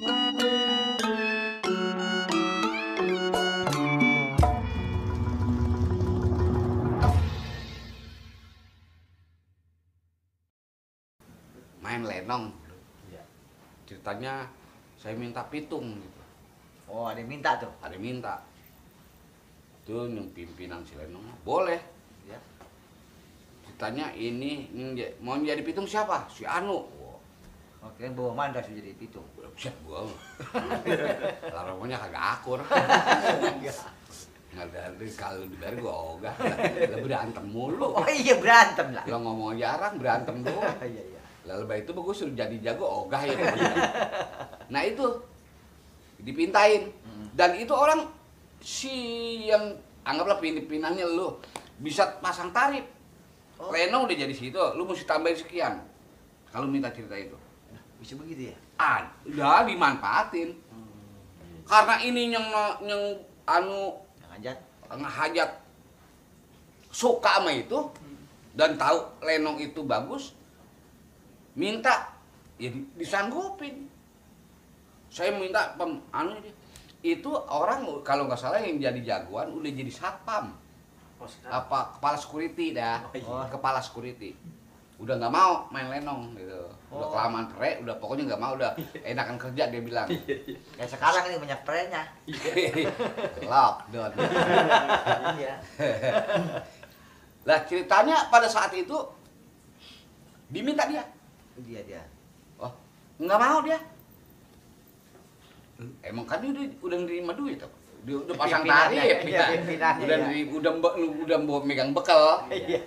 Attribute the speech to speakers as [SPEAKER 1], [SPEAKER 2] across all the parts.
[SPEAKER 1] Main lenong.
[SPEAKER 2] Iya.
[SPEAKER 1] Ceritanya saya minta pitung gitu.
[SPEAKER 2] Oh, ada yang minta tuh.
[SPEAKER 1] Ada yang minta. Itu yang pimpinan si lenong boleh.
[SPEAKER 2] Ya.
[SPEAKER 1] Ceritanya ini mau jadi pitung siapa? Si Anu.
[SPEAKER 2] Oke, bawa mandas jadi pitung.
[SPEAKER 1] Buset gua. Larangnya kagak akur. Nggak ada kalau dibayar gua ogah. Lah berantem mulu.
[SPEAKER 2] Oh iya, berantem lah.
[SPEAKER 1] Lo ngomong jarang berantem doang.
[SPEAKER 2] Iya, iya.
[SPEAKER 1] Lalu itu bagus suruh jadi jago ogah ya. Nah itu dipintain dan itu orang si yang anggaplah pinannya lu bisa pasang tarif.
[SPEAKER 2] Oh.
[SPEAKER 1] Lenong udah jadi situ, lu mesti tambahin sekian. Kalau minta cerita itu.
[SPEAKER 2] Bisa begitu ya?
[SPEAKER 1] Udah dimanfaatin. Karena ini yang anu
[SPEAKER 2] Jangan
[SPEAKER 1] ngehajat suka sama itu dan tahu lenong itu bagus, minta ya disanggupin. Saya minta itu orang kalau nggak salah yang jadi jagoan udah jadi satpam. Apa kepala security dah.
[SPEAKER 2] Oh.
[SPEAKER 1] Kepala security. Udah nggak mau main lenong gitu. Udah
[SPEAKER 2] Oh.
[SPEAKER 1] kelamaan pre, udah pokoknya nggak mau, udah enakan kerja dia bilang.
[SPEAKER 2] Kayak sekarang ini banyak perenya.
[SPEAKER 1] Lockdown.
[SPEAKER 2] Iya.
[SPEAKER 1] Lah ceritanya pada saat itu diminta dia.
[SPEAKER 2] Dia.
[SPEAKER 1] Oh, nggak mau dia. Emang kan dia udah nerima duit tuh. Dia udah pasang
[SPEAKER 2] Pimpinannya,
[SPEAKER 1] tarif.
[SPEAKER 2] iya, pimpinannya,
[SPEAKER 1] Udah
[SPEAKER 2] iya.
[SPEAKER 1] udah megang bekal.
[SPEAKER 2] Iya.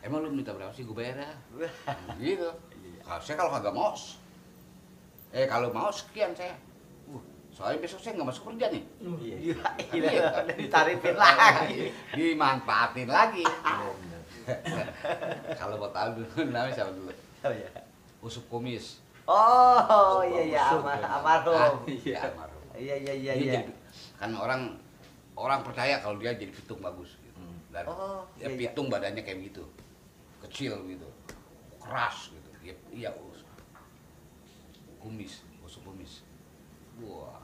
[SPEAKER 1] Emang lu minta berapa sih gue bayar ya? Gitu. Saya kalau kagak mau, kalau mau sekian saya. Soalnya besok saya nggak masuk kerja nih.
[SPEAKER 2] Iya.
[SPEAKER 1] Iya.
[SPEAKER 2] Ditarifin lagi.
[SPEAKER 1] Dimanfaatin lagi. Kalau mau tahu dulu namanya siapa dulu?
[SPEAKER 2] Oh iya.
[SPEAKER 1] Usup Kumis.
[SPEAKER 2] Oh iya, almarhum.
[SPEAKER 1] Iya, almarhum.
[SPEAKER 2] Iya.
[SPEAKER 1] Dia jadi, kan orang percaya kalau dia jadi pitung bagus gitu. Dan
[SPEAKER 2] Oh,
[SPEAKER 1] ya
[SPEAKER 2] iya,
[SPEAKER 1] pitung badannya kayak gitu. Kecil gitu. Keras gitu. Iya, Kumis, Usup Kumis. Wah.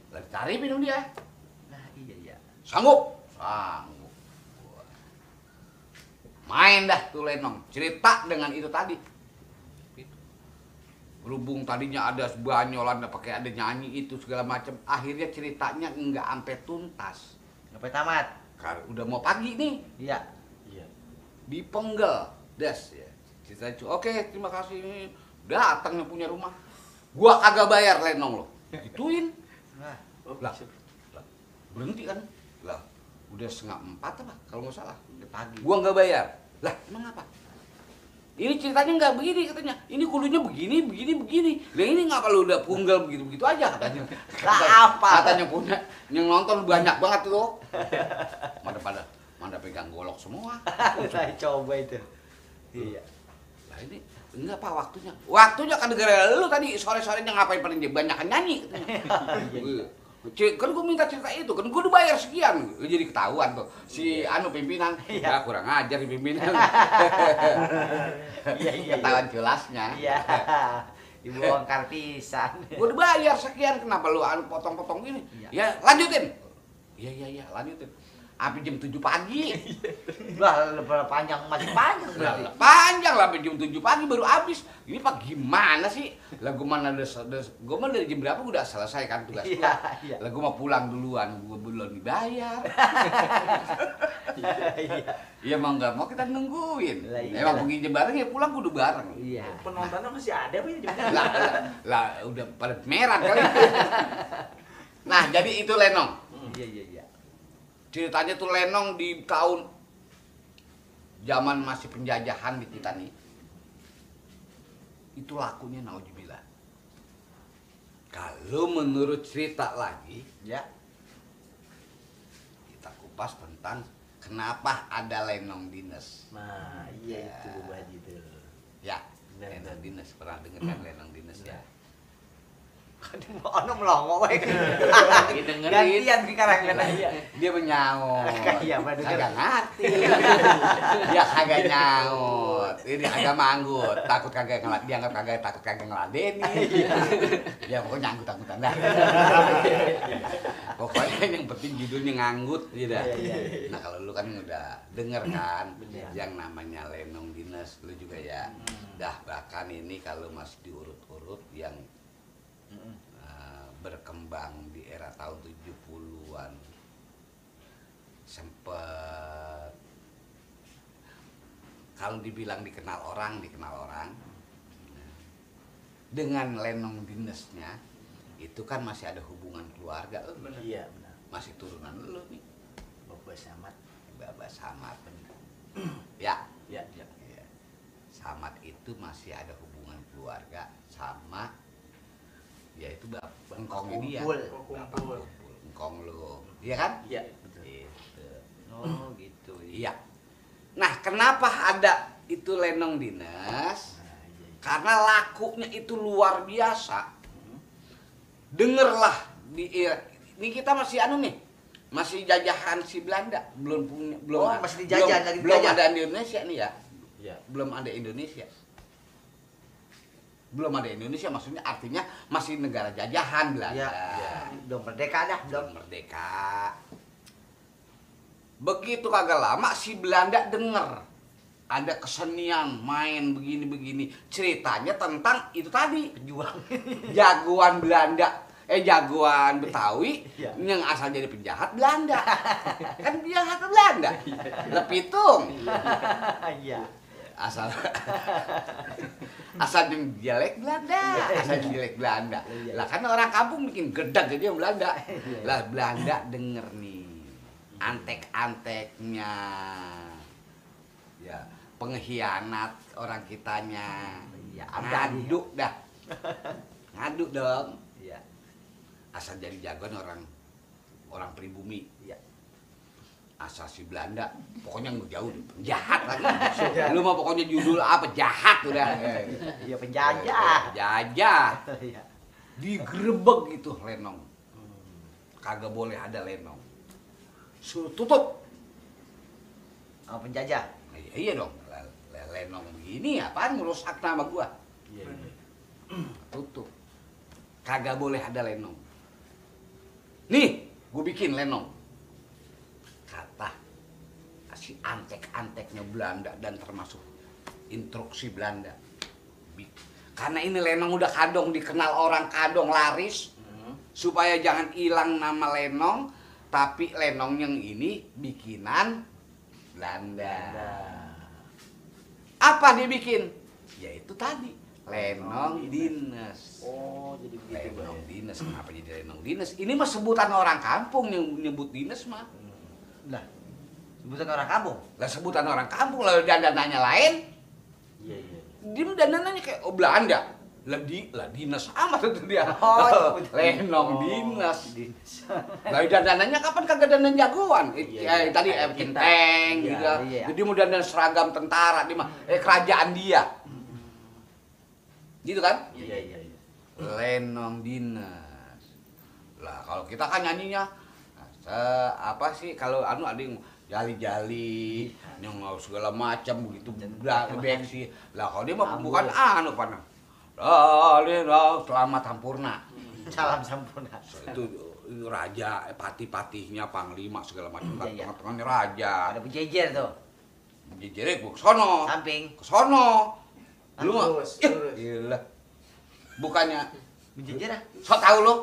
[SPEAKER 1] Lagi tarifin dong dia.
[SPEAKER 2] Nah, iya.
[SPEAKER 1] Sanggup. Wah. Main dah tuh lenong. Cerita dengan itu tadi. Berhubung tadinya ada banyolan, pakai ada nyanyi itu segala macam, akhirnya ceritanya nggak sampai tuntas.
[SPEAKER 2] Sampai tamat.
[SPEAKER 1] Karena udah mau pagi nih,
[SPEAKER 2] Iya.
[SPEAKER 1] dipenggal, des ya. Ceritanya oke, terima kasih, datang yang punya rumah, gua kagak bayar lenong lo, gituin.
[SPEAKER 2] Nah,
[SPEAKER 1] Lah, berhenti kan? Lah, udah 3:30 apa? Kalau nggak salah,
[SPEAKER 2] udah pagi.
[SPEAKER 1] gua nggak bayar. Lah, emang apa? Ini ceritanya nggak begini katanya. Ini kulunya begini. Lah ini ngapa lu udah punggal begitu aja katanya.
[SPEAKER 2] Apa?
[SPEAKER 1] Katanya punya yang nonton banyak banget tuh. Mana pegang golok semua.
[SPEAKER 2] Saya coba itu. Iya.
[SPEAKER 1] Lah ini enggak Pak waktunya. Waktunya kan gara-gara lu tadi sore-sorenya ngapain pada banyak nyanyi katanya.
[SPEAKER 2] Iya.
[SPEAKER 1] Kan gue minta cerita itu, kan gue udah bayar sekian. Jadi ketahuan tuh si anu pimpinan. Ya kurang ajar nih pimpinan.
[SPEAKER 2] Iya.
[SPEAKER 1] Ketahuan jelasnya.
[SPEAKER 2] Iya. Dibongkar pisan.
[SPEAKER 1] Gue udah bayar sekian, kenapa lu anu potong-potong gini?
[SPEAKER 2] Iya.
[SPEAKER 1] Ya lanjutin. Iya, lanjutin. Sampai jam 7 pagi.
[SPEAKER 2] Lah, panjang masih panjang berarti.
[SPEAKER 1] Panjang lah sampai jam 7 pagi baru habis. Ini Pak gimana sih? Lah gue mana gue mah dari jam berapa gue udah selesai kan tugas gue.
[SPEAKER 2] Iya.
[SPEAKER 1] Lah gue mau pulang duluan, gue belum dibayar. Iya mau nggak mau kita nungguin.
[SPEAKER 2] Lah, iya.
[SPEAKER 1] Emang pergi bareng ya pulang kudu bareng.
[SPEAKER 2] Iya.
[SPEAKER 3] Penontonnya masih ada apa ya?
[SPEAKER 1] Lah udah pada merah kali. Nah jadi itu lenong.
[SPEAKER 2] Iya.
[SPEAKER 1] Ceritanya tuh lenong di tahun zaman masih penjajahan di kita nih. Itu lakunya naudzubillah. Kalau menurut cerita lagi,
[SPEAKER 2] Ya.
[SPEAKER 1] kita kupas tentang kenapa ada lenong dinas.
[SPEAKER 3] Nah, iya itu Bu Haji tuh.
[SPEAKER 1] Ya,
[SPEAKER 3] Benar.
[SPEAKER 1] lenong dinas. Pernah dengar kan lenong dinas ya?
[SPEAKER 2] Ono melongo wae.
[SPEAKER 1] Lagi dengerin.
[SPEAKER 2] Gantian sekarang kan.
[SPEAKER 1] Dia menyaut.
[SPEAKER 2] Iya, bener.
[SPEAKER 1] Kagak ngerti. Dia kagak nyaut. Ini kagak manggut. Takut kagak dianggap kagak takut kagak ngeladeni. Ya pokoknya anggut-anggutan dah. Pokoknya yang penting judulnya nganggut gitu. Nah, kalau lu kan udah denger kan yang namanya Lenong Dinas, lu juga ya. Dah bahkan ini kalau masih diurut-urut yang berkembang di era tahun 70-an sempet kalau dibilang dikenal orang dengan Lenong Dinasnya itu kan masih ada hubungan keluarga.
[SPEAKER 3] Iya benar.
[SPEAKER 1] Masih turunan lu nih,
[SPEAKER 3] Bapak Samad.
[SPEAKER 1] Bapak Samad bener. Ya,
[SPEAKER 3] Ya.
[SPEAKER 1] iya. Samad itu masih ada hubungan keluarga sama yaitu engkongnya dia.
[SPEAKER 3] Kumpul.
[SPEAKER 1] Engkong lu. Iya kan?
[SPEAKER 3] Iya.
[SPEAKER 1] Gitu.
[SPEAKER 2] Oh, gitu.
[SPEAKER 1] Iya. Nah, kenapa ada itu Lenong Dinas?
[SPEAKER 3] Nah, iya.
[SPEAKER 1] Karena lakunya itu luar biasa. Dengerlah ini kita masih nih. Masih jajahan si Belanda, belum
[SPEAKER 2] masih dijajah, lagi
[SPEAKER 1] belum
[SPEAKER 2] dijajah.
[SPEAKER 1] ada Indonesia nih ya.
[SPEAKER 3] Iya.
[SPEAKER 1] Belum ada Indonesia. Belum ada Indonesia maksudnya artinya masih negara jajahan Belanda.
[SPEAKER 2] Iya. Belum merdeka dah,
[SPEAKER 1] Belum merdeka. Begitu kagak lama si Belanda denger ada kesenian main begini-begini, ceritanya tentang itu tadi
[SPEAKER 2] pejuang.
[SPEAKER 1] jagoan Belanda, jagoan Betawi
[SPEAKER 2] Iya.
[SPEAKER 1] yang asal jadi penjahat Belanda. Kan penjahat Belanda. Lepitung.
[SPEAKER 2] Iya.
[SPEAKER 1] Asal yang dialek Belanda, asal dialek Belanda. Lah kan orang kampung bikin gedeg jadi yang Belanda. Lah Belanda denger nih antek-anteknya. Ya, pengkhianat orang kitanya.
[SPEAKER 2] Iya,
[SPEAKER 1] Ngaduk dah. Ngaduk dong.
[SPEAKER 2] Iya.
[SPEAKER 1] Asal jadi jagoan orang pribumi.
[SPEAKER 2] Iya.
[SPEAKER 1] Asal si Belanda, pokoknya jauh jahat lagi. Lu mah pokoknya judul apa jahat udah.
[SPEAKER 2] Iya, penjajah.
[SPEAKER 1] Jajah.
[SPEAKER 2] Iya.
[SPEAKER 1] Digerebek itu Lenong. Kagak boleh ada Lenong. Suruh tutup.
[SPEAKER 2] Oh, penjajah.
[SPEAKER 1] Iya dong. Lenong begini apaan ngerusak nama gua.
[SPEAKER 3] Iya.
[SPEAKER 1] Tutup. Kagak boleh ada Lenong. Nih, gua bikin Lenong. Kata si antek-anteknya Belanda dan termasuk instruksi Belanda. Karena ini Lenong udah kadong dikenal orang kadong laris, supaya jangan hilang nama Lenong, tapi Lenong yang ini bikinan Belanda. Apa dia bikin? Ya itu tadi Lenong Dinas.
[SPEAKER 3] Oh, jadi begitu.
[SPEAKER 1] Lenong Dinas, kenapa jadi Lenong Dinas? Ini mah sebutan orang kampung yang nyebut dinas mah.
[SPEAKER 2] Lah, sebutan orang kampung.
[SPEAKER 1] Lah sebutan orang kampung, lalu dandanannya lain.
[SPEAKER 3] Iya, iya.
[SPEAKER 1] Dia dandanannya kayak Belanda. Lah dinas amat itu dia.
[SPEAKER 2] Oh,
[SPEAKER 1] Lenong Dinas.
[SPEAKER 2] Dinas.
[SPEAKER 1] Lah dandanannya kapan kagak dandan jagoan?
[SPEAKER 3] Iya,
[SPEAKER 1] Tadi
[SPEAKER 3] kayak
[SPEAKER 1] Kenteng
[SPEAKER 2] Iya,
[SPEAKER 1] gitu.
[SPEAKER 2] iya.
[SPEAKER 1] Jadi mau dandan seragam tentara dia mah kerajaan dia. Gitu kan?
[SPEAKER 3] Iya, iya, iya.
[SPEAKER 1] Lenong Dinas. Lah kalau kita kan nyanyinya apa sih kalau ada yang jali-jali yang segala macam begitu beksi. Lah kalau dia mah bukan pana. Selamat Sampurna.
[SPEAKER 2] Salam sampurna.
[SPEAKER 1] Itu raja, patih-patihnya, panglima segala macam kan
[SPEAKER 2] Iya, iya.
[SPEAKER 1] tengah-tengahnya raja.
[SPEAKER 2] Ada penjejer tuh.
[SPEAKER 1] Jejerek ke sono.
[SPEAKER 2] Samping.
[SPEAKER 1] Ke sono. Lu mah
[SPEAKER 3] Lurus,
[SPEAKER 1] ih,
[SPEAKER 3] lurus.
[SPEAKER 1] gila. Bukannya
[SPEAKER 2] Penjejer ah.
[SPEAKER 1] so tahu lu.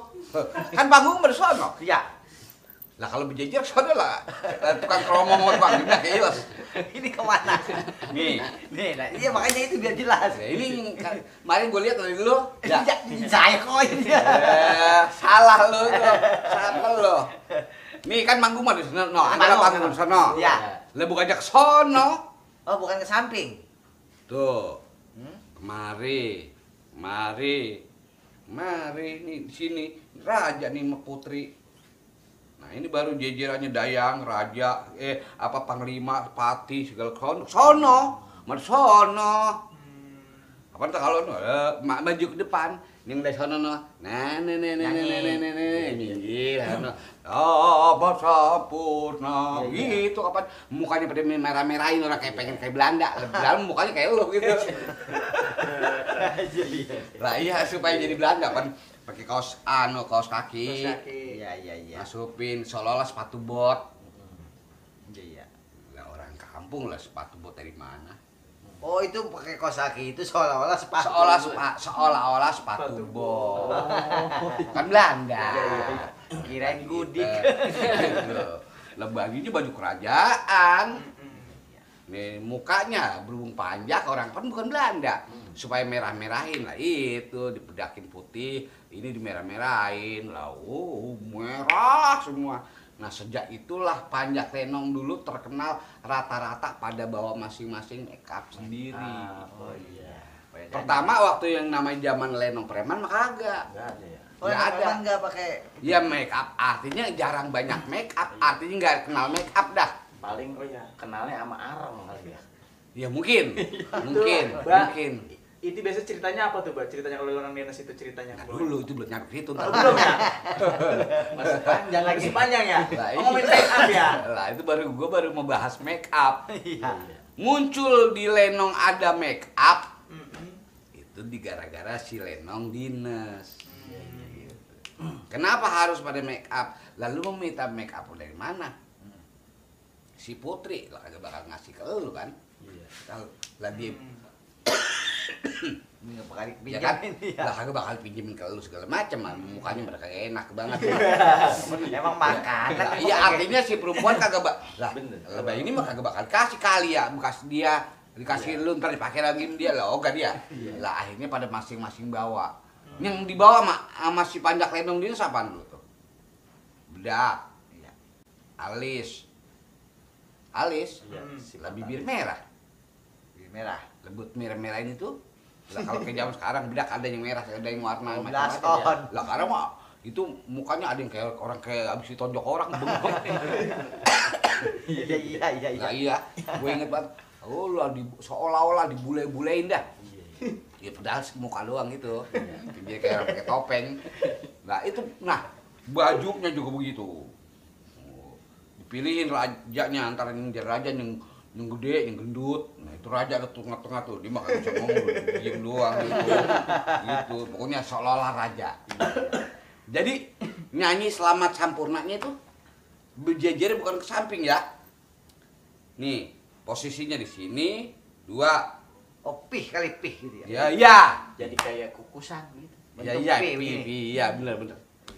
[SPEAKER 1] Kan panggung bersono.
[SPEAKER 2] Iya.
[SPEAKER 1] Lah kalau berjejer sono lah. Tukang keromong panggungnya kayak jelas.
[SPEAKER 2] Ini kemana?
[SPEAKER 1] Nih.
[SPEAKER 2] Nih, nah, iya makanya itu biar jelas.
[SPEAKER 1] Ya, ini kemarin gue lihat dari lu. Ya.
[SPEAKER 2] Saya kok ini.
[SPEAKER 1] Salah lu tuh. Salah lu. Nih kan manggung mah di sono. No, ada
[SPEAKER 2] Manggung,
[SPEAKER 1] panggung di sono.
[SPEAKER 2] Iya.
[SPEAKER 1] Lah bukannya ke sono.
[SPEAKER 2] Oh, bukan ke samping.
[SPEAKER 1] Tuh. Mari nih di sini raja nih sama putri. Nah ini baru jejerannya dayang, raja, apa panglima, patih segala sono, sono. Apa tuh kalau maju ke depan, yang dari sana minggir, apa sampurna, gitu kapan mukanya pada merah-merahin orang kayak pengen kayak Belanda, dalam mukanya kayak lu gitu. Lah iya supaya jadi Belanda kan pakai kaos kaki,
[SPEAKER 2] Iya.
[SPEAKER 1] masupin seolah-olah sepatu bot.
[SPEAKER 2] Iya.
[SPEAKER 1] Lah orang kampung lah sepatu bot dari mana?
[SPEAKER 2] Oh itu pakai kaos kaki itu seolah-olah sepatu.
[SPEAKER 1] Seolah-olah sepatu bot. Kan Belanda.
[SPEAKER 2] Kirain gudik.
[SPEAKER 1] Lah bajunya baju kerajaan. Nih mukanya berhubung panjang orang kan bukan Belanda. Supaya merah-merahin lah itu dipedakin putih, ini dimerah-merahin lah. Merah semua. Nah sejak itulah Panjak Lenong dulu terkenal rata-rata pada bawa masing-masing make up sendiri.
[SPEAKER 3] Oh iya.
[SPEAKER 1] Pertama waktu yang namanya zaman Lenong Preman mah kagak.
[SPEAKER 3] Enggak ada ya.
[SPEAKER 2] Oh
[SPEAKER 1] Nggak ada.
[SPEAKER 2] nggak pakai.
[SPEAKER 1] Ya make up artinya jarang banyak make up, artinya nggak kenal make up dah.
[SPEAKER 3] Paling kenalnya sama areng kali ya.
[SPEAKER 1] Ya mungkin.
[SPEAKER 4] Mbak, itu biasa ceritanya apa tuh, Mbak? Ceritanya kalau orang dinas itu ceritanya.
[SPEAKER 1] Nah, dulu itu belum nyampe situ.
[SPEAKER 4] Oh, belum ya?
[SPEAKER 3] Masih panjang lagi.
[SPEAKER 4] Masih panjang ya?
[SPEAKER 1] Lah, iya.
[SPEAKER 4] Ngomongin make up ya?
[SPEAKER 1] Lah itu gua baru mau bahas make up.
[SPEAKER 2] Iya.
[SPEAKER 1] Muncul di Lenong ada make up.
[SPEAKER 4] Mm-mm.
[SPEAKER 1] Itu gara-gara si Lenong dinas. Kenapa harus pada make up? Lalu meminta make up dari mana? Si Putri lah kagak bakal ngasih ke lu kan?
[SPEAKER 3] Iya.
[SPEAKER 1] Kalau lah dia
[SPEAKER 2] Nggak bakal
[SPEAKER 1] ya kan?
[SPEAKER 2] pinjamin ya.
[SPEAKER 1] Lah kagak bakal pinjemin ke lu segala macam, mukanya mereka enak banget.
[SPEAKER 2] Emang makanan.
[SPEAKER 1] Lah, iya artinya si perempuan kagak lah.
[SPEAKER 3] Bener.
[SPEAKER 1] Lah ini mah kagak bakal kasih kali ya, bekas dia dikasih lu ntar dipakai lagi sama dia lah, oga dia. Lah akhirnya pada masing-masing bawa. Yang dibawa sama si Panjak Lenong dia siapa dulu tuh? Bedak,
[SPEAKER 2] Iya.
[SPEAKER 1] alis,
[SPEAKER 3] Iya.
[SPEAKER 1] lah bibir merah,
[SPEAKER 2] Bibir merah.
[SPEAKER 1] lembut merah-merah ini tuh. Lah kalau ke zaman sekarang bedak ada yang merah, ada yang warna
[SPEAKER 2] Blason.
[SPEAKER 1] macam-macam. Lah sekarang mah itu mukanya ada yang kayak orang kayak habis ditonjok orang bengkak.
[SPEAKER 2] Iya.
[SPEAKER 1] Nah iya, gue inget banget. Oh lu seolah-olah dibule-bulein dah. Ya padahal muka doang gitu. Dia kayak orang pakai topeng. Nah itu, bajunya juga begitu. Oh, dipilihin rajanya antara yang jadi raja yang gede, yang gendut. Nah itu raja ke tengah-tengah tuh, dia mah kagak bisa ngomong, diem doang gitu. Gitu, pokoknya seolah-olah raja. Jadi nyanyi Selamat Sampurnanya itu berjejer bukan ke samping ya. Nih, posisinya di sini, 2.
[SPEAKER 2] Oh pih kali pih gitu ya.
[SPEAKER 1] Ya, iya.
[SPEAKER 3] Jadi kayak kukusan gitu.
[SPEAKER 1] Ya,
[SPEAKER 2] Bentuk
[SPEAKER 1] iya,
[SPEAKER 2] P begini.
[SPEAKER 1] iya, bener.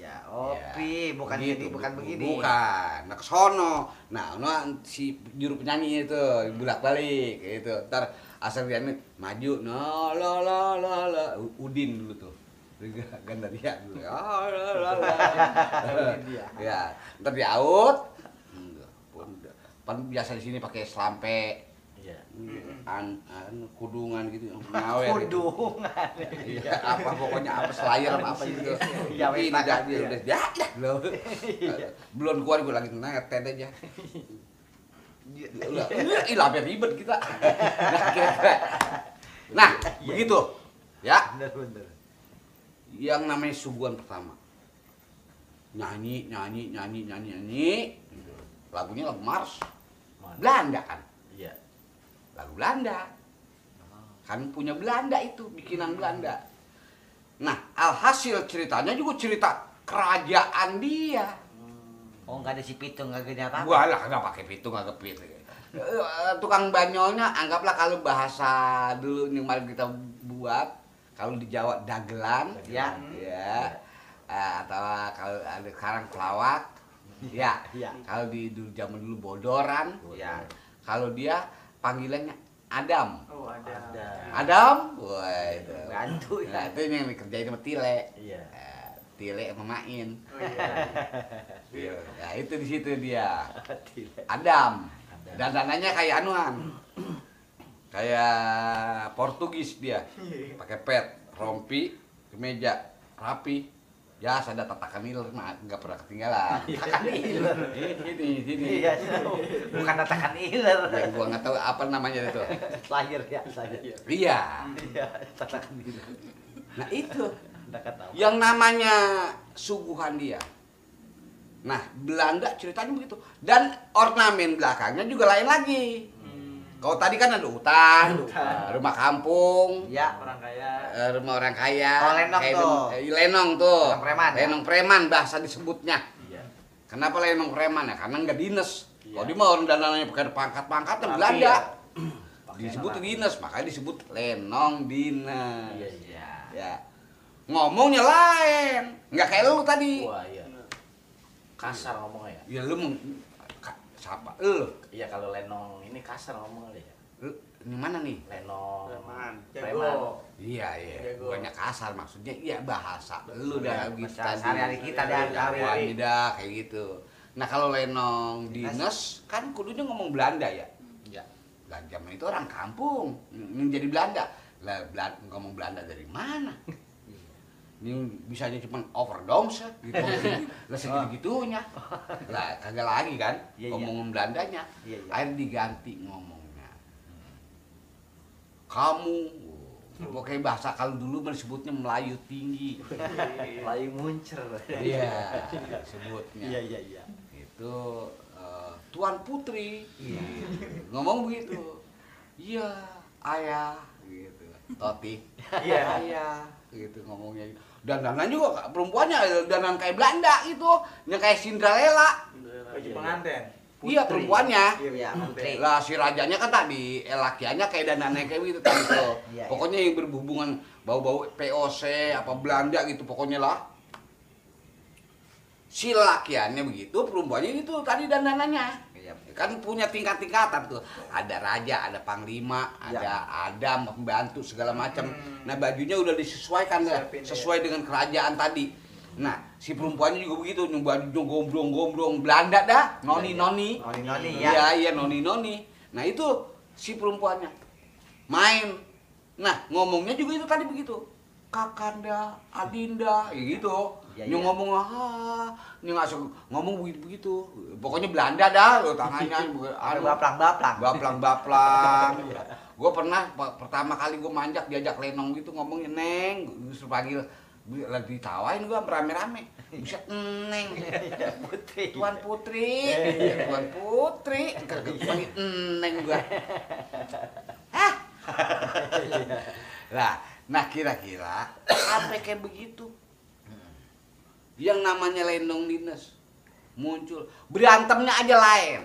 [SPEAKER 2] Ya, oh
[SPEAKER 1] Ya,
[SPEAKER 2] pih bukan
[SPEAKER 1] begitu,
[SPEAKER 2] ini bukan begini.
[SPEAKER 1] Bukan. Nah, ke sono. Nah, si juru penyanyi itu bolak-balik gitu. Ntar asal dia nih maju, no la Udin dulu tuh. Gandaria dulu. Ya, ntar di out. Pan biasa di sini pakai selampe.
[SPEAKER 3] Iya.
[SPEAKER 1] Kudungan gitu, ngawer gitu.
[SPEAKER 2] Kudungan.
[SPEAKER 1] Iya, apa pokoknya apa selayar apa gitu.
[SPEAKER 2] Iya,
[SPEAKER 1] Ini
[SPEAKER 2] wes,
[SPEAKER 1] dah
[SPEAKER 2] Pak.
[SPEAKER 1] dia udah ya loh. Belum keluar gue lagi netet aja. Udah, ilah biar ribet kita. Nah, kira-kira. Nah, begitu. Ya,
[SPEAKER 2] Bener.
[SPEAKER 1] yang namanya suguhan pertama. Nyanyi. Gitu. Lagunya lagu Mars. Belanda kan?
[SPEAKER 3] Iya.
[SPEAKER 1] Lagu Belanda. Kan punya Belanda itu, bikinan Belanda. Nah, alhasil ceritanya juga cerita kerajaan dia.
[SPEAKER 2] Oh nggak ada si pitung nggak gini apa?
[SPEAKER 1] Gua lah nggak pakai pitung, nggak pitung. Tukang banyolnya anggaplah kalau bahasa dulu yang mari kita buat, kalau di Jawa dagelan,
[SPEAKER 2] Ya.
[SPEAKER 1] atau kalau ada sekarang pelawak, ya.
[SPEAKER 2] Iya.
[SPEAKER 1] Kalau di dulu zaman dulu bodoran,
[SPEAKER 2] Ya.
[SPEAKER 1] kalau dia panggilannya Adam.
[SPEAKER 4] Oh, ada.
[SPEAKER 1] Adam, wah itu.
[SPEAKER 2] Bantu
[SPEAKER 1] Nah,
[SPEAKER 2] ya.
[SPEAKER 1] itu yang dikerjain sama Tile.
[SPEAKER 3] Iya.
[SPEAKER 1] Tile sama Main.
[SPEAKER 4] Oh iya.
[SPEAKER 1] Nah, itu di situ dia. Adam. Dandanannya kayak anuan. Kayak Portugis dia. Pakai pet, rompi, kemeja, rapi. Ya, saya ada tatakan iler, nah, nggak pernah ketinggalan.
[SPEAKER 2] Tatakan iler.
[SPEAKER 1] Sini.
[SPEAKER 2] Iya, bukan tatakan iler.
[SPEAKER 1] Yang gua nggak tahu apa namanya itu.
[SPEAKER 2] Lahir ya, saya.
[SPEAKER 1] Iya.
[SPEAKER 2] Iya, tatakan iler.
[SPEAKER 1] Nah itu,
[SPEAKER 2] Anda ketawa.
[SPEAKER 1] yang namanya suguhan dia. Nah, Belanda ceritanya begitu. Dan ornamen belakangnya juga lain lagi. Kalau tadi kan ada hutan, rumah kampung,
[SPEAKER 2] Ya,
[SPEAKER 4] Orang kaya.
[SPEAKER 1] rumah orang kaya,
[SPEAKER 2] Oh, lenong
[SPEAKER 1] kayak
[SPEAKER 2] tuh.
[SPEAKER 1] lenong tuh,
[SPEAKER 2] Lenong preman, ya?
[SPEAKER 1] lenong preman bahasa disebutnya.
[SPEAKER 3] Iya.
[SPEAKER 1] Kenapa lenong preman ya? Karena nggak dinas.
[SPEAKER 3] Iya.
[SPEAKER 1] Kalau dia mah orang dananya pakai pangkat-pangkatnya
[SPEAKER 4] Tapi
[SPEAKER 1] Belanda.
[SPEAKER 4] ya,
[SPEAKER 1] Disebut
[SPEAKER 3] Pakaian
[SPEAKER 1] dinas, makanya disebut lenong dinas.
[SPEAKER 3] Iya, iya.
[SPEAKER 1] Ya. Ngomongnya lain, nggak kayak lu tadi.
[SPEAKER 3] Wah, iya. Kasar ngomongnya ya.
[SPEAKER 1] Ya lu siapa? Lu.
[SPEAKER 3] Iya, kalau lenong ini kasar ngomongnya ya.
[SPEAKER 1] Lu ini mana nih?
[SPEAKER 3] Lenong.
[SPEAKER 4] Preman.
[SPEAKER 3] Preman.
[SPEAKER 4] Jago.
[SPEAKER 1] Iya, iya.
[SPEAKER 4] Jago.
[SPEAKER 1] Banyak kasar maksudnya. Iya bahasa. Lu dah gitu
[SPEAKER 2] bahasa sehari-hari kita dah,
[SPEAKER 1] Kawin
[SPEAKER 2] kawin.
[SPEAKER 1] dah kayak gitu. Nah, kalau lenong dinas kan kudunya ngomong Belanda ya.
[SPEAKER 3] Iya.
[SPEAKER 1] Lah zaman itu orang kampung menjadi Belanda. Lah ngomong Belanda dari mana? Ini bisanya cuma overdose gitu. Lah segitu-gitunya. Lah kagak lagi kan
[SPEAKER 2] Iya, iya.
[SPEAKER 1] ngomong Belandanya.
[SPEAKER 2] Iya, iya.
[SPEAKER 1] Akhirnya diganti ngomongnya. Kamu pokoknya bahasa kalau dulu mah disebutnya Melayu tinggi.
[SPEAKER 3] Layu muncer.
[SPEAKER 1] Iya, sebutnya.
[SPEAKER 2] Iya, iya, iya.
[SPEAKER 1] Itu Tuan Putri.
[SPEAKER 2] Iya.
[SPEAKER 1] Ngomong begitu. Iya, ayah gitu. Toti.
[SPEAKER 4] Iya.
[SPEAKER 1] Ayah gitu ngomongnya. Dan dandan juga perempuannya dandan kayak Belanda gitu, yang kayak Cinderella.
[SPEAKER 4] Baju pengantin.
[SPEAKER 1] Iya perempuannya.
[SPEAKER 2] Iya, putri.
[SPEAKER 1] Lah si rajanya kan tadi, lakiannya kayak dandannya kayak gitu tadi tuh.
[SPEAKER 2] Iya,
[SPEAKER 1] Pokoknya yang berhubungan bau-bau POC apa Belanda gitu pokoknya lah. Si lakiannya begitu, perempuannya itu tadi dandanannya.
[SPEAKER 2] Iya.
[SPEAKER 1] Kan punya tingkat-tingkatan tuh. Ada raja, ada panglima,
[SPEAKER 2] Ya.
[SPEAKER 1] ada adam, pembantu segala macam. Nah, bajunya udah disesuaikan dah,
[SPEAKER 4] Siapin,
[SPEAKER 1] sesuai dengan kerajaan tadi. Nah, si perempuannya juga begitu, baju gombrong-gombrong Belanda dah, noni-noni.
[SPEAKER 2] Noni-noni, ya.
[SPEAKER 1] Iya, iya noni-noni. Nah, itu si perempuannya main. Nah, ngomongnya juga itu tadi begitu. Kakanda, Adinda, ya gitu.
[SPEAKER 2] Iya,
[SPEAKER 1] Ini
[SPEAKER 2] iya.
[SPEAKER 1] ngomong ini nggak ngomong begitu. Pokoknya Belanda dah, lo tangannya
[SPEAKER 2] Ada baplang-baplang.
[SPEAKER 1] baplang. Gue pernah pertama kali gue manjak diajak lenong gitu ngomongnya Neng, gue panggil lagi ditawain gue rame-rame. Bisa Neng,
[SPEAKER 2] Putri.
[SPEAKER 1] Tuan Putri, Tuan Putri, kagak panggil Neng gue. Hah? Nah kira-kira apa kayak begitu? Yang namanya lenong dinas muncul, berantemnya aja lain.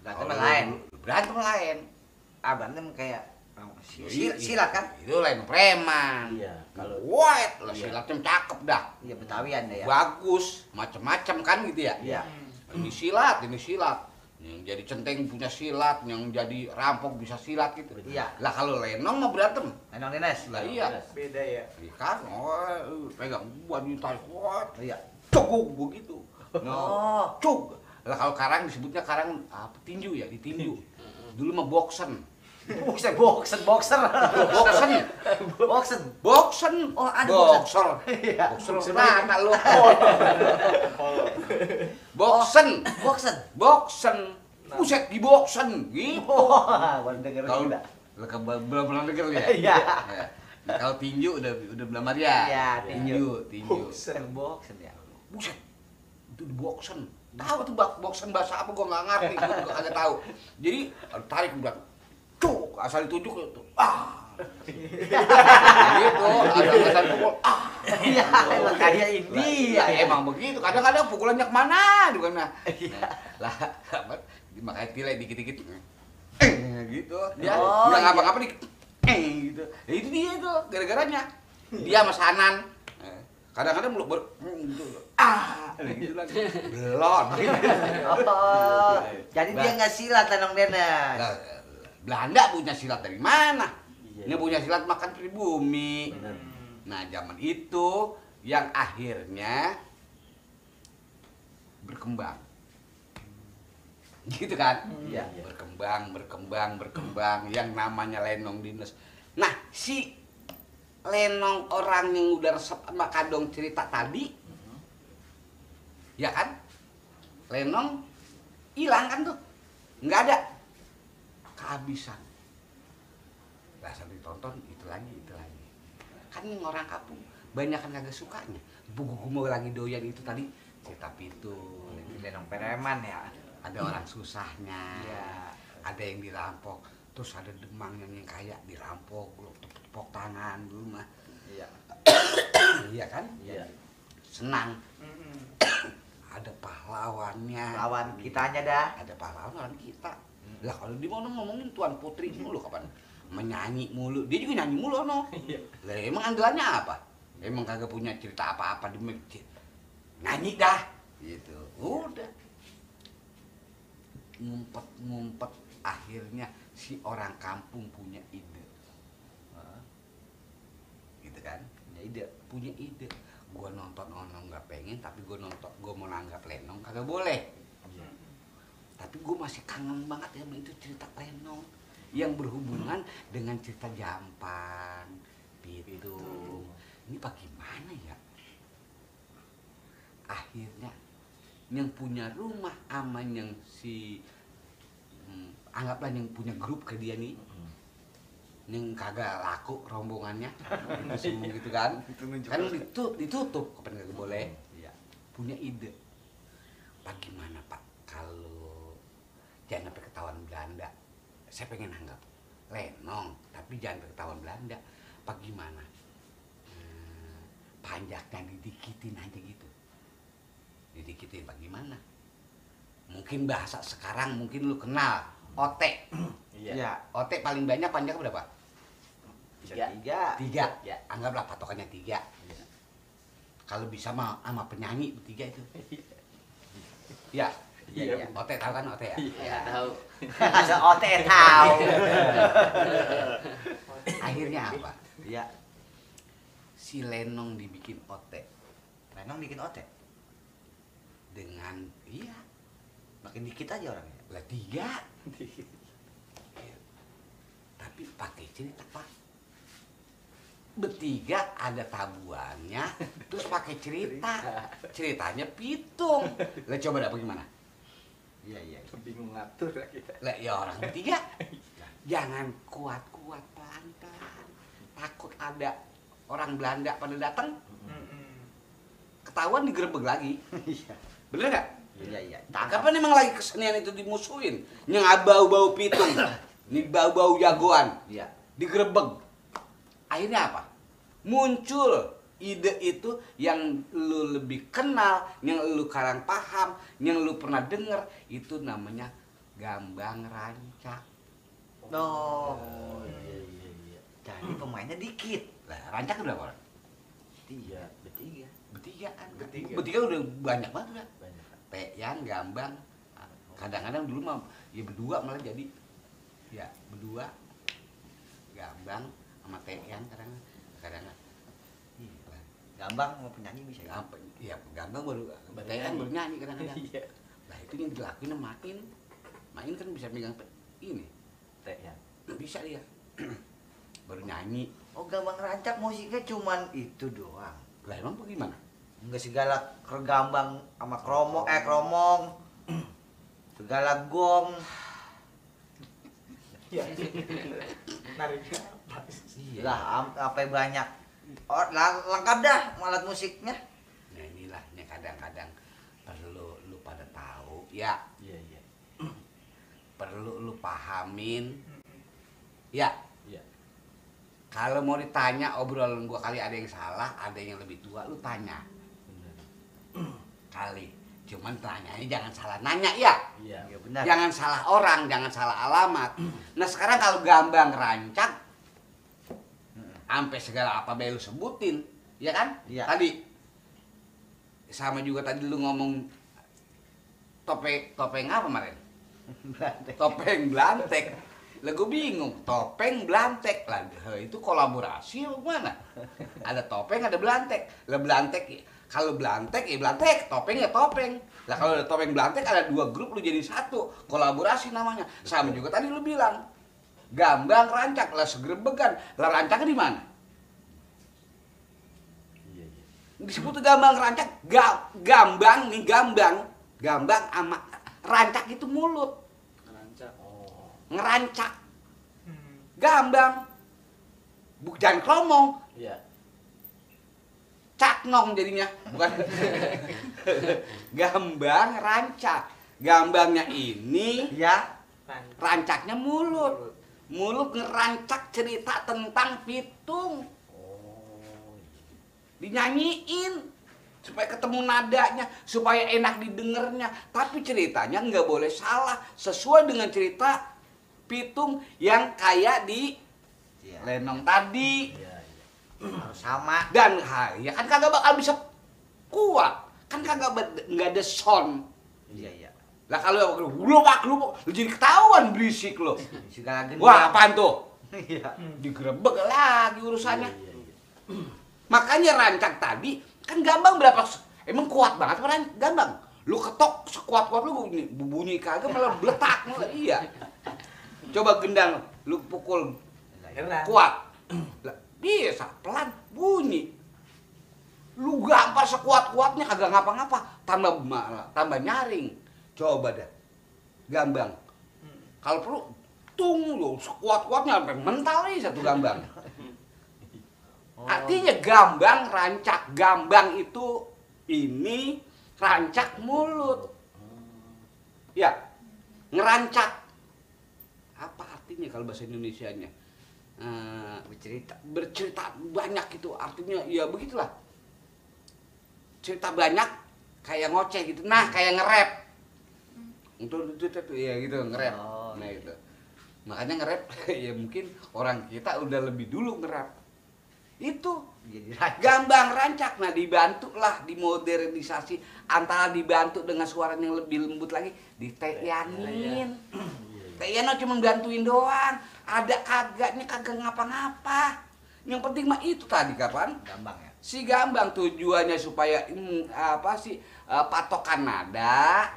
[SPEAKER 2] Berantem lain.
[SPEAKER 1] Berantem lain.
[SPEAKER 2] Ah, berantem kayak silat kan?
[SPEAKER 1] Itu lain preman.
[SPEAKER 3] Iya, kalau
[SPEAKER 1] White, lah
[SPEAKER 3] Iya.
[SPEAKER 1] silatnya cakep dah.
[SPEAKER 2] Iya, Betawian deh ya.
[SPEAKER 1] Bagus, macem-macem kan gitu ya.
[SPEAKER 2] Iya.
[SPEAKER 1] Ini silat. Yang jadi centeng punya silat, yang jadi rampok bisa silat gitu.
[SPEAKER 2] Iya.
[SPEAKER 1] Lah kalau lenong mah berantem.
[SPEAKER 2] Lenong dinas.
[SPEAKER 1] Lah iya.
[SPEAKER 4] Beda ya.
[SPEAKER 1] Iya kan, pegang baju tarik,
[SPEAKER 2] Iya.
[SPEAKER 1] cuk begitu.
[SPEAKER 2] Oh.
[SPEAKER 1] Cuk. Lah kalau karang disebutnya karang apa tinju ya, ditinju. Dulu mah boksen.
[SPEAKER 2] Boxer.
[SPEAKER 1] Boksen. Boksen.
[SPEAKER 2] Oh, ada
[SPEAKER 1] boxer.
[SPEAKER 2] Iya.
[SPEAKER 1] Boxer mana lu? Boksen. Boksen. Buset di boksen gitu.
[SPEAKER 2] Wah, baru denger
[SPEAKER 1] Kalau
[SPEAKER 2] juga.
[SPEAKER 1] belum denger ya?
[SPEAKER 2] Iya.
[SPEAKER 1] Ya. Nah, kalau tinju udah belamar ya.
[SPEAKER 2] Iya, tinju.
[SPEAKER 4] Boksen.
[SPEAKER 2] Ya.
[SPEAKER 1] Buset. Itu di boksen. Tahu tuh boksen bahasa apa gua nggak ngerti, gua juga kagak tahu. Jadi tarik udah cuk, asal ditunjuk itu. Gitu, ada asal pukul.
[SPEAKER 2] Iya, emang kayak ini.
[SPEAKER 1] Iya, emang begitu. Kadang-kadang pukulannya kemana juga nah. Lah, makanya tilai dikit-dikit. Gitu. Dia
[SPEAKER 2] Oh,
[SPEAKER 1] nggak
[SPEAKER 2] iya.
[SPEAKER 1] ngapa-ngapa dikit. Gitu. Ya, itu dia itu gara-garanya. Dia sama Sanan. Kadang-kadang meluk gitu. Gitu lagi. Belon.
[SPEAKER 2] Oh, jadi dia nggak silat Lenong dinas.
[SPEAKER 1] Lah, Belanda punya silat dari mana?
[SPEAKER 3] Iya.
[SPEAKER 1] Dia punya silat makan pribumi.
[SPEAKER 3] Benar.
[SPEAKER 1] Nah, zaman itu yang akhirnya berkembang. Gitu kan?
[SPEAKER 2] Iya.
[SPEAKER 1] Berkembang yang namanya lenong dinas. Nah, si Lenong orang yang udah resep sama Kadong cerita tadi, ya kan? Lenong hilang kan tuh, nggak ada, kehabisan. Rasa ditonton itu lagi. Kan yang orang kampung banyak kan kagak sukanya. Buku mau lagi doyan itu tadi cerita pitung,
[SPEAKER 2] Lenong preman ya.
[SPEAKER 1] ada orang susahnya,
[SPEAKER 2] Iya.
[SPEAKER 1] ada yang dirampok, terus ada Demang yang kaya dirampok, lu tepuk tangan dulu mah.
[SPEAKER 2] Iya.
[SPEAKER 1] Iya kan?
[SPEAKER 3] Iya.
[SPEAKER 1] Senang. Ada pahlawannya.
[SPEAKER 2] Lawan kitanya dah.
[SPEAKER 1] Ada pahlawan orang kita. Lah kalau di mana ngomongin Tuan Putri mulu kapan? Menyanyi mulu. Dia juga nyanyi mulu no. Lah emang andalannya apa? Emang kagak punya cerita apa-apa di masjid. Nyanyi dah. Gitu. Udah. Ngumpet-ngumpet akhirnya si orang kampung punya ide. Gitu kan? Punya ide. Gua nonton Lenong nggak pengen, tapi gua mau nanggap Lenong kagak boleh. Tapi gua masih kangen banget ya sama itu cerita Lenong yang berhubungan dengan cerita Jampang, Pitung. Ini bagaimana ya? Akhirnya yang punya rumah sama yang anggaplah yang punya grup ke dia nih, yang kagak laku rombongannya, semua gitu kan? Kan ditutup, kapan kagak boleh? Punya ide, bagaimana Pak kalau jangan sampai ketahuan Belanda? Saya pengen anggap Lenong, tapi jangan sampai ketahuan Belanda. Bagaimana? Panjaknya didikitin aja gitu. Didikitin bagaimana? Mungkin bahasa sekarang mungkin lu kenal otek.
[SPEAKER 2] Iya.
[SPEAKER 1] Otek paling banyak panjangnya berapa?
[SPEAKER 3] 3.
[SPEAKER 1] 3.
[SPEAKER 3] Ya.
[SPEAKER 1] Anggaplah patokannya 3. Kalau bisa mah sama penyanyi 3 itu. Ya.
[SPEAKER 2] Iya.
[SPEAKER 1] Otek tahu kan otek ya?
[SPEAKER 3] Iya, tahu.
[SPEAKER 2] Masa ote tahu.
[SPEAKER 1] Akhirnya apa?
[SPEAKER 2] Iya.
[SPEAKER 1] Si Lenong dibikin otek
[SPEAKER 2] Lenong bikin ote.
[SPEAKER 1] dengan
[SPEAKER 2] Makin dikit aja orangnya.
[SPEAKER 1] lah 3. Tapi pakai cerita Pak. Bertiga ada tabuannya, terus pakai cerita. Ceritanya pitung. Lah coba dah bagaimana?
[SPEAKER 2] Iya.
[SPEAKER 4] Bingung ngatur kita.
[SPEAKER 1] Lah ya orang bertiga. Jangan kuat-kuat pelan-pelan. Takut ada orang Belanda pada datang, ketahuan digerebek lagi.
[SPEAKER 2] Iya.
[SPEAKER 1] Bener nggak?
[SPEAKER 2] Iya.
[SPEAKER 1] Kapan emang lagi kesenian itu dimusuhin? Yang bau-bau pitung, nih bau-bau jagoan,
[SPEAKER 2] Iya.
[SPEAKER 1] digerebek. Akhirnya apa? Muncul ide itu yang lu lebih kenal, yang lu sekarang paham, yang lu pernah denger, itu namanya Gambang Rancak.
[SPEAKER 2] Oh.
[SPEAKER 3] Iya.
[SPEAKER 2] Jadi pemainnya dikit.
[SPEAKER 1] Lah, Rancak berapa orang?
[SPEAKER 3] 3.
[SPEAKER 1] Bertiga kan?
[SPEAKER 4] Bertiga.
[SPEAKER 1] Bertiga udah banyak banget udah.
[SPEAKER 3] Banyak.
[SPEAKER 1] Peyan, Gambang, kadang-kadang dulu mah ya berdua malah jadi. Ya, berdua. Gambang sama Peyan kadang-kadang.
[SPEAKER 2] Gambang mau penyanyi bisa ya?
[SPEAKER 1] Iya, Gambang baru Peyan baru nyanyi kadang-kadang.
[SPEAKER 3] Iya.
[SPEAKER 1] Nah, itu yang dilakuin main. Main kan bisa megang ini.
[SPEAKER 3] Ya.
[SPEAKER 1] Bisa dia. Baru nyanyi.
[SPEAKER 2] Oh, Gambang Rancak musiknya cuman itu doang.
[SPEAKER 1] Lah emang bagaimana?
[SPEAKER 2] Enggak segala kergambang sama kromong. Segala gong.
[SPEAKER 4] Iya. Nariknya apa?
[SPEAKER 1] Iya.
[SPEAKER 2] Lah, apa banyak. Oh, lengkap dah alat musiknya.
[SPEAKER 1] Nah inilah yang kadang-kadang perlu lu pada tahu ya,
[SPEAKER 3] Iya.
[SPEAKER 1] perlu lu pahamin ya.
[SPEAKER 3] Iya.
[SPEAKER 1] Kalau mau ditanya obrolan gua kali ada yang salah, ada yang lebih tua, lu tanya
[SPEAKER 3] Benar.
[SPEAKER 1] kali. Cuman tanyanya jangan salah nanya ya.
[SPEAKER 3] Iya.
[SPEAKER 2] Ya benar.
[SPEAKER 1] Jangan salah orang, jangan salah alamat. Nah sekarang kalau Gambang Rancak, sampai segala apa bae lu sebutin, ya kan?
[SPEAKER 2] Iya.
[SPEAKER 1] Tadi sama juga tadi lu ngomong topeng apa kemarin? Topeng Blantek. Lah gue bingung, topeng Blantek lah itu kolaborasi apa gimana? Ada topeng, ada Blantek. Lah Blantek kalau Blantek ya Blantek, topeng ya topeng. Lah kalau ada topeng Blantek ada 2 grup lu jadi 1, kolaborasi namanya. Sama juga tadi lu bilang Gambang Rancak lah segerbegan. Lah Rancaknya di mana? disebut gambang rancak. Gambang nih gambang sama rancak itu mulut.
[SPEAKER 4] Rancak. Oh.
[SPEAKER 1] Ngerancak. Gambang. Bukan kromong.
[SPEAKER 3] Iya.
[SPEAKER 1] Caknong jadinya, bukan. Gambang rancak. Gambangnya ini
[SPEAKER 2] Ya.
[SPEAKER 1] rancaknya mulut. Mulut ngerancak cerita tentang pitung.
[SPEAKER 3] Oh.
[SPEAKER 1] Dinyanyiin supaya ketemu nadanya, supaya enak didengarnya. Tapi ceritanya nggak boleh salah, sesuai dengan cerita pitung yang kayak di
[SPEAKER 2] Iya.
[SPEAKER 1] lenong tadi.
[SPEAKER 3] Iya, iya.
[SPEAKER 2] Harus sama.
[SPEAKER 1] Dan ya kan kagak bakal bisa kuat, kan nggak ada sound.
[SPEAKER 2] Iya, iya.
[SPEAKER 1] Lah kalau lu jadi ketahuan berisik lo.
[SPEAKER 2] Segala gendang.
[SPEAKER 1] Wah, apaan tuh?
[SPEAKER 2] Iya.
[SPEAKER 1] Digerebek lagi urusannya.
[SPEAKER 3] Iya, iya.
[SPEAKER 1] Makanya rancak tadi kan gambang berapa? Emang kuat banget kan gambang? Lu ketok sekuat-kuat lu bunyi kagak malah beletak malah iya. Coba gendang lu pukul
[SPEAKER 4] Keren.
[SPEAKER 1] kuat. Lah, bisa pelan bunyi. Lu gampar sekuat-kuatnya kagak ngapa-ngapa, tambah nyaring. Coba dah. Gambang. Kalau perlu tung lu sekuat-kuatnya sampai mental nih satu gambang. Artinya gambang rancak. Gambang itu ini rancak mulut. Ya, ngerancak. Apa artinya kalau bahasa Indonesianya? Bercerita banyak itu artinya ya begitulah. Cerita banyak kayak ngoceh gitu. Nah, kayak nge-rap. Itu ya gitu nge-rap.
[SPEAKER 2] Oh,
[SPEAKER 1] Nah,
[SPEAKER 2] iya.
[SPEAKER 1] itu. Makanya nge-rap ya mungkin orang kita udah lebih dulu nge-rap. Itu
[SPEAKER 2] Jadi rancak.
[SPEAKER 1] gambang rancak. Nah, dibantulah dimodernisasi antara dibantu dengan suara yang lebih lembut lagi, diteyanin. Teyan cuma bantuin doang. Ada kagaknya kagak ngapa-ngapa. Yang penting mah itu tadi kapan?
[SPEAKER 2] Gampang ya.
[SPEAKER 1] Si gambang tujuannya supaya apa sih patokan nada,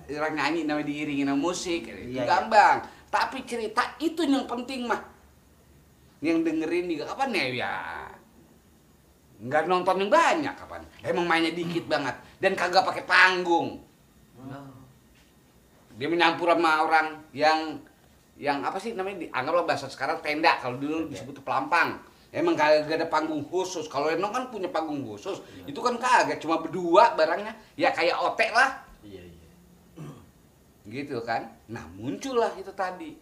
[SPEAKER 1] orang nyanyi namanya diiringin sama musik, itu
[SPEAKER 2] Iya, iya.
[SPEAKER 1] gambang. Tapi cerita itu yang penting mah. Yang dengerin juga kapan ya? Nggak nonton yang banyak kapan? Emang mainnya dikit banget dan kagak pakai panggung. Dia menyampur sama orang yang apa sih namanya dianggaplah bahasa sekarang tenda, kalau dulu disebut pelampang. Emang kagak ada panggung khusus. Kalau Lenong kan punya panggung khusus. Itu kan kagak, cuma berdua barangnya. Ya kayak otek lah.
[SPEAKER 3] Iya, iya.
[SPEAKER 1] Gitu kan. Nah, muncullah itu tadi.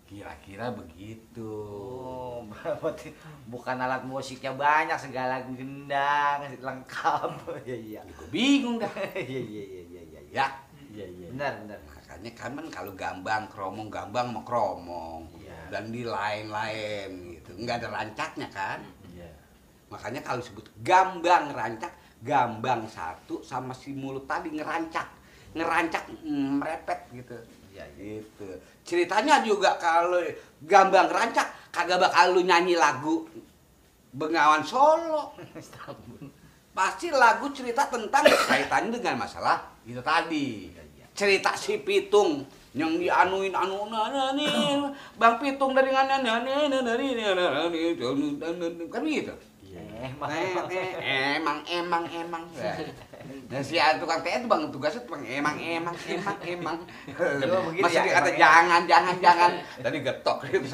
[SPEAKER 1] Kira-kira begitu.
[SPEAKER 2] Oh, berarti bukan alat musiknya banyak, segala gendang lengkap. Iya, iya.
[SPEAKER 1] Gue bingung dah.
[SPEAKER 2] Iya, iya, iya, iya, iya.
[SPEAKER 1] Ya.
[SPEAKER 3] Iya, iya.
[SPEAKER 2] Benar, benar.
[SPEAKER 1] Makanya kan kalau gambang mau kromong.
[SPEAKER 2] Iya.
[SPEAKER 1] Dan di lain-lain gitu. Nggak ada rancaknya kan.
[SPEAKER 3] Iya.
[SPEAKER 1] Makanya kalau disebut gambang rancak, gambang satu sama si mulut tadi ngerancak merepet gitu.
[SPEAKER 2] Iya, iya.
[SPEAKER 1] Gitu. Ceritanya juga kalau gambang rancak kagak bakal lu nyanyi lagu Bengawan Solo. Pasti lagu cerita tentang kaitannya dengan masalah itu tadi. Cerita si Pitung yang dianuin nih Bang Pitung dari kan gitu. Emang. Dan si tukang teh itu bang tugasnya tukang emang.
[SPEAKER 2] begitu
[SPEAKER 1] Masih
[SPEAKER 2] ya,
[SPEAKER 1] dikata
[SPEAKER 2] emang,
[SPEAKER 1] jangan. Tadi getok gitu.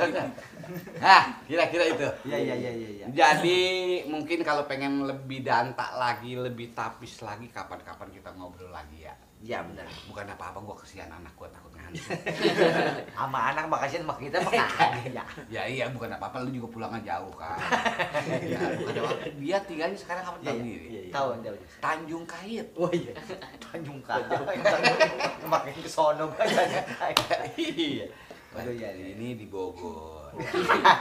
[SPEAKER 1] Nah, kira-kira itu.
[SPEAKER 2] Iya.
[SPEAKER 1] Jadi mungkin kalau pengen lebih dantak lagi, lebih tapis lagi, kapan-kapan kita ngobrol lagi ya.
[SPEAKER 2] Iya, benar.
[SPEAKER 1] Bukan apa-apa, gua kesian anak gua takut ngantuk.
[SPEAKER 2] Sama anak makasih sama kita mah kagak ya.
[SPEAKER 1] Ya iya, bukan apa-apa, lu juga pulangnya jauh kan. Ya, bukan apa-apa. Dia tinggalnya sekarang apa tahu diri?
[SPEAKER 2] Tahu.
[SPEAKER 1] Tanjung Kait.
[SPEAKER 2] Oh iya. Tanjung Karo. Makin ke sono banget.
[SPEAKER 1] Iya.
[SPEAKER 2] Aduh, iya.
[SPEAKER 1] Ini di Bogor.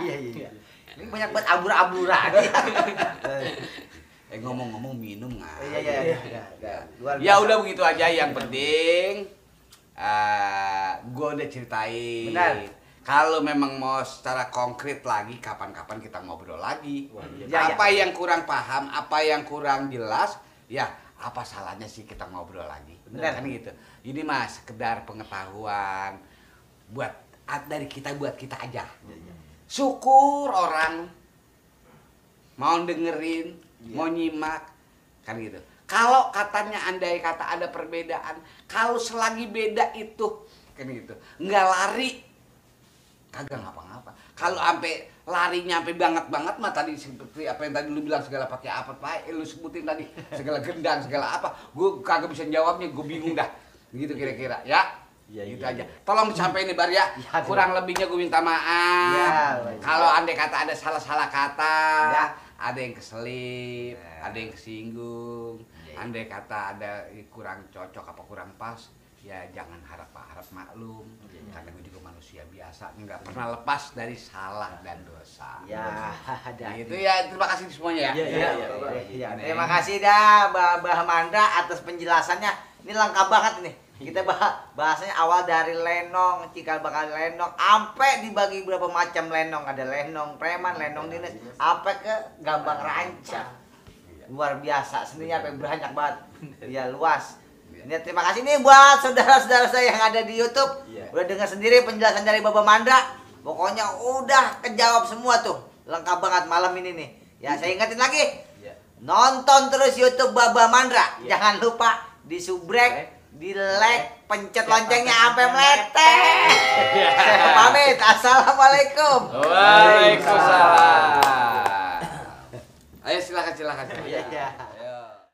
[SPEAKER 2] Iya. Ini banyak banget abur-aburan.
[SPEAKER 1] Ngomong-ngomong minum nggak?
[SPEAKER 2] Iya.
[SPEAKER 1] Ya udah begitu aja. Yang penting, gue udah ceritain.
[SPEAKER 2] Benar.
[SPEAKER 1] Kalau memang mau secara konkret lagi, kapan-kapan kita ngobrol lagi.
[SPEAKER 3] Wah, iya.
[SPEAKER 2] Ya,
[SPEAKER 1] Apa yang kurang paham, apa yang kurang jelas, ya apa salahnya sih kita ngobrol lagi?
[SPEAKER 2] Benar.
[SPEAKER 1] Kan gitu. Ini mah sekedar pengetahuan dari kita buat kita aja. Syukur orang mau dengerin mau nyimak kan gitu. Kalau katanya andai kata ada perbedaan, kalau selagi beda itu kan gitu, nggak lari, kagak ngapa-ngapa. Kalau sampai larinya sampai banget mah tadi seperti apa yang tadi lu bilang segala pakai apa pak, lu sebutin tadi segala gendang segala apa, gue kagak bisa jawabnya, gue bingung dah, gitu kira-kira ya.
[SPEAKER 3] Iya,
[SPEAKER 1] Gitu
[SPEAKER 3] iya.
[SPEAKER 1] aja. Tolong disampaikan nih Bar ya.
[SPEAKER 2] Ya,
[SPEAKER 1] Kurang lebihnya gue minta maaf.
[SPEAKER 2] Ya,
[SPEAKER 1] Kalau andai kata ada salah-salah kata,
[SPEAKER 2] Ya.
[SPEAKER 1] ada yang keselip,
[SPEAKER 2] Ya.
[SPEAKER 1] ada yang kesinggung,
[SPEAKER 2] Ya.
[SPEAKER 1] andai kata ada kurang cocok apa kurang pas, ya jangan harap maklum. Karena gue juga manusia biasa, nggak pernah lepas dari salah dan dosa.
[SPEAKER 2] Ya, ada.
[SPEAKER 1] Gitu ya. Terima kasih semuanya ya.
[SPEAKER 3] Iya, iya, iya.
[SPEAKER 2] Ya, terima kasih dah Mbah Mandra atas penjelasannya. Ini lengkap banget nih. Kita bahasanya awal dari lenong, cikal bakal lenong, sampai dibagi berapa macam lenong. Ada lenong preman, lenong dinas, sampai ke gambang rancang. Luar biasa, seninya sampai banyak banget. Ya luas. Ini terima kasih nih buat saudara-saudara saya yang ada di YouTube.
[SPEAKER 3] Iya.
[SPEAKER 2] Udah dengar sendiri penjelasan dari Bapak Mandra. Pokoknya udah kejawab semua tuh. Lengkap banget malam ini nih. Ya saya ingetin lagi.
[SPEAKER 3] Iya.
[SPEAKER 2] Nonton terus YouTube Baba Mandra.
[SPEAKER 3] Iya.
[SPEAKER 2] Jangan lupa di subrek, di like, pencet loncengnya sampai meletek. Saya pamit. Assalamualaikum.
[SPEAKER 1] Waalaikumsalam. Ayo silakan.
[SPEAKER 2] Iya.
[SPEAKER 1] Ayo.